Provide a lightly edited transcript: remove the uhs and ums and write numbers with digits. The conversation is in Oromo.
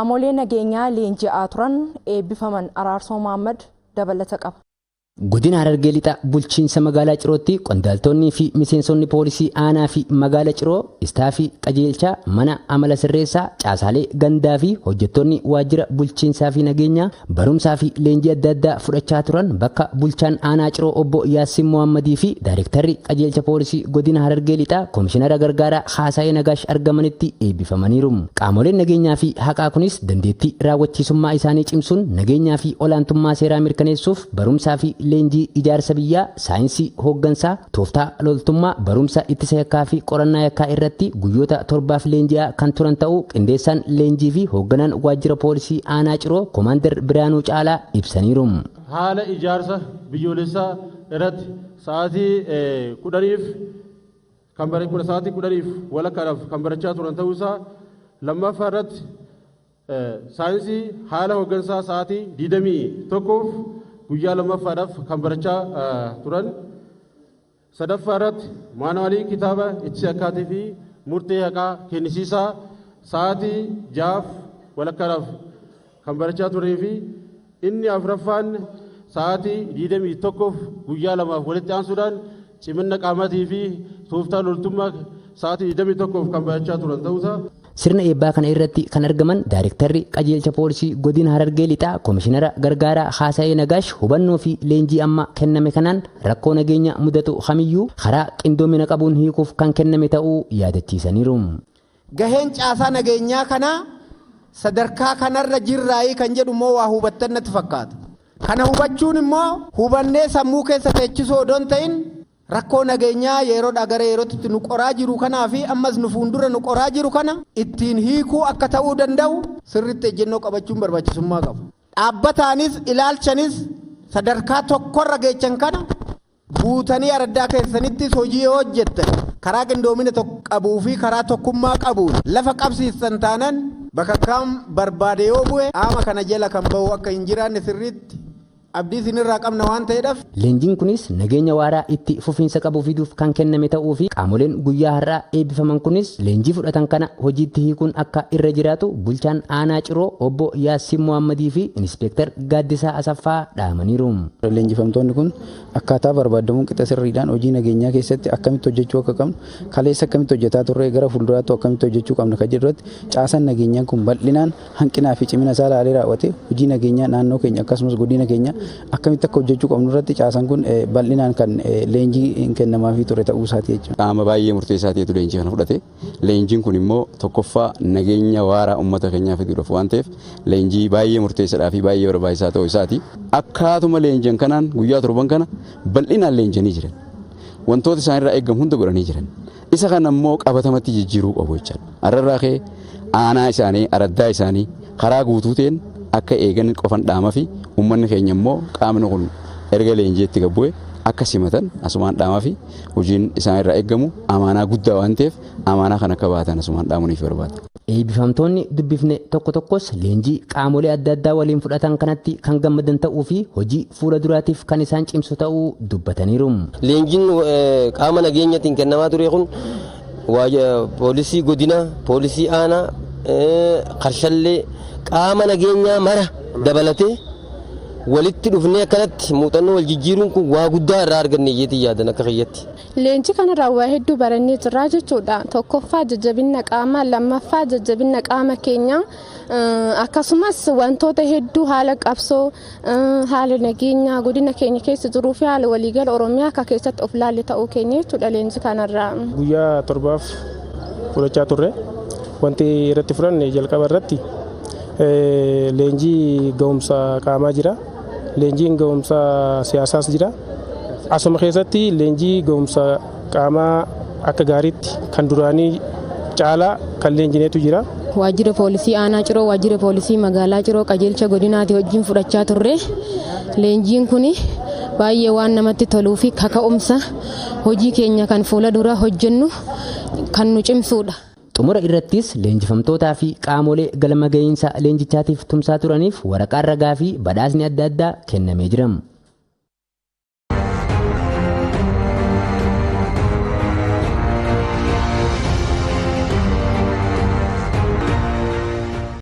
Qaamolee nageenyaa leenji'aa turan eebbifaman. Araarsoo Mohaammed dabalata qaba. Godina Harargee Lixaa bulchiinsa magaalaa Cirootti qondaaltonnii fi miseensonni poolisii aanaa fi magaala Ciroo, istaafii qajeelchaa mana amala sirreessaa, caasaalee gandaa fi hojjettoonni waajjira bulchiinsaa fi nageenyaa barumsaa fi leenjii adda addaa fudhachaa turan bakka bulchaan aanaa Ciroo obbo Yaassin Mohammadii fi daayirektarri qajeelcha poolisii godina Harargee Lixaa Komishinara Gargaaraa Haasaayee Nagaash argamanitti eebbifamaniiru. Qaamoleen nageenyaa fi haqaa kunis dandeettii raawwachiisummaa isaanii cimsuun nageenyaa fi olaantummaa seeraa mirkaneessuuf barumsaa fi leenjii ijaarsa biyyaa, saayinsii hooggansaa, tooftaa loltummaa, barumsa ittisa yakkaa fi qorannaa yakkaa irratti guyyoota 7f leenji'aa kan turan ta'uu qindeessaan leenjii fi hoogganaan waajjira poolisii aanaa Ciroo Komaander Biraanuu Caalaa ibsaniiru. Haala ijaarsa biyyoolessaa irratti sa'aatii 10f kan bare sa'aatii 10:30f kan barachaa turan ta'uu isaa, lammaffaa irratti saayinsii haala hooggansaa sa'aatii 21f guyyaa lammaffaadhaaf kan barachaa turan, sadaffaa irratti maanuwaalii kitaaba ittisa yakkaatii fi murtee haqaa kennisiisaa sa'aatii 6:30f kan barachaa turanii fi inni afuraffaan sa'aatii 21f guyyaa 2f walitti aansuudhaan cimina qaamaatii fi tooftaa loltummaa sa'aatii 21f kan barachaa turan ta'uusaa. Sirna eebbaa kana irratti kan argaman Daayirektarri qajeelcha poolisii godina Harargee Lixaa Komishinara Gargaaraa Haasaayee Nagaash hubannoo fi leenjii amma kenname kanaan rakkoo nageenya mudatu kamiyyuu karaa qindoomina qabuun hiikuuf kan kenname ta'uu yaadachiisaniiru. Gaheen caasaa nageenyaa kanaa sadarkaa kanarra jirraayii kan jedhu immoo waa hubattan natti fakkaata. Kana hubachuun immoo hubannee sammuu keessa teechisuu odoo hin ta'in, rakkoo nageenyaa yeroodhaa gara yerootti nu qoraa jiru kanaa fi ammas nu fuuldura nu qoraa jiru kana ittiin hiikuu akka ta'uu danda'u sirriitti ejjennoo qabachuun barbaachisummaa qabu. Dhaabbataanis ilaalchanis sadarkaa tokkorra geechan kana guutanii araddaa keessanittis hojii yoo hojjettan, karaa qindoomina tokko qabuu fi karaa tokkummaa qabuun lafa qabsiistan taanan, bakakkaan barbaade yoo bu'e qaama kana jala kan bahu akka hin jiraanne sirriitti abdii isinirraa qabna waan ta'eedhaaf. Leenjiin kunis nageenya waaraa itti fufiinsa qabu fiduuf kan kenname ta'uu fi qaamoleen guyyaa har'aa eebbifaman kunis leenjii fudhatan kana hojiitti hiikuun akka irra jiraatu bulchaan aanaa Ciroo obbo Yaassin Mohammadii fi Inispeektar Gaaddisaa Asaffaa dhaamaniiru. Leenjifamtoonni kun akkaataa barbaadamuun qixa sirriidhaan hojii nageenyaa keessatti akkamitti hojjechuu akka qabnu, kaleessa akkamitti hojjetaa turre, gara fuulduraatti akkamitti hojjechuu qabna kan jedhu irratti caasaan nageenyaa kun bal'inaan hanqinaa fi cimina isaa ilaalee raawwatee hojii nageenyaa naannoo keenya akkasumas godina keenya akkamitti akka hojjechuu qabnu irratti caasaan kun bal'inaan kan leenjii kennamaafii ture ta'uu isaati jechuudha. Qaama baay'ee murteessaa ta'etu leenjii kana fudhate. Leenjiin kun immoo tokkoffaa nageenya waaraa uummata keenyaa fiduudhaaf waan ta'eef leenjii baay'ee murteessaadhaa fi baay'ee barbaachisaa ta'uu isaati. Akkaatuma leenjiin kanaan guyyaa 7 kana bal'inaan leenjanii jiran. Wantoota isaan irraa eegamu hunda godhanii jiran. Isa kana immoo qabatamatti jijjiiruu qabu jechaadha. Har'arraa ka'ee aanaa isaanii, araddaa isaanii karaa guutuu ta'een akka eegan qofan dhaama fi uummanni keenya immoo qaamni kun erga leenjiitti gabbu'e akka simatan asumaan dhaamaa fi hojiin isaan irraa eegamu amaanaa guddaa waan ta'eef amaanaa kana akka baatan asumaan dhaamuuniif barbaada. Eebbifamtoonni dubbifne tokko tokkos leenjii qaamolee adda addaa waliin fudhatan kanatti kan gammadan ta'uu fi hojii fuula duraatiif kan isaan cimsu ta'uu dubbataniiru. Leenjiin qaama nageenyatiin kennamaa ture kun poolisii godinaa, poolisii aanaa, qarshallee, qaama nageenyaa mara dabalatee walitti dhufnee akkanatti muuxannoo wal jijjiiruun kun waa guddaa irraa arganne jeetii yaadan akka kiyyatti. Leenjii kanarraa waa hedduu barannee jirra jechuudha. Tokkoffaa jajjabina qaamaa, lammaffaa jajjabina qaama keenyaa, akkasumas wantoota hedduu haala qabsoo, haala nageenyaa godina keenya keessa jiruu fi haala waliigala Oromiyaa akka keessatti of laalle ta'uu keenya jechuudha leenjii kanarraa. Guyyaa 7f fudhachaa turre. Wanti irratti fudhanne jalqaba irratti leenjii ga'umsa qaamaa jira. Leenjiin ga'umsa siyaasaas jira. Asuma keessatti leenjii ga'umsa qaamaa akka gaariitti kan duraanii caalaa kan leenjineetu jira. Waajjira poolisii aanaa Ciroo, waajjira poolisii magaalaa Ciroo, qajeelcha godinaati wajjin fudhachaa turre. Leenjiin kun baay'ee waan namatti toluu fi kaka'umsa hojii keenya kan fuula dura hojjennu kan nu cimsuudha. Xumura irrattis leenjifamtootaa fi qaamolee galma ga'iinsa leenjichaatiif tumsaa turaniif waraqaan ragaa fi badhaasni adda addaa kennamee jira.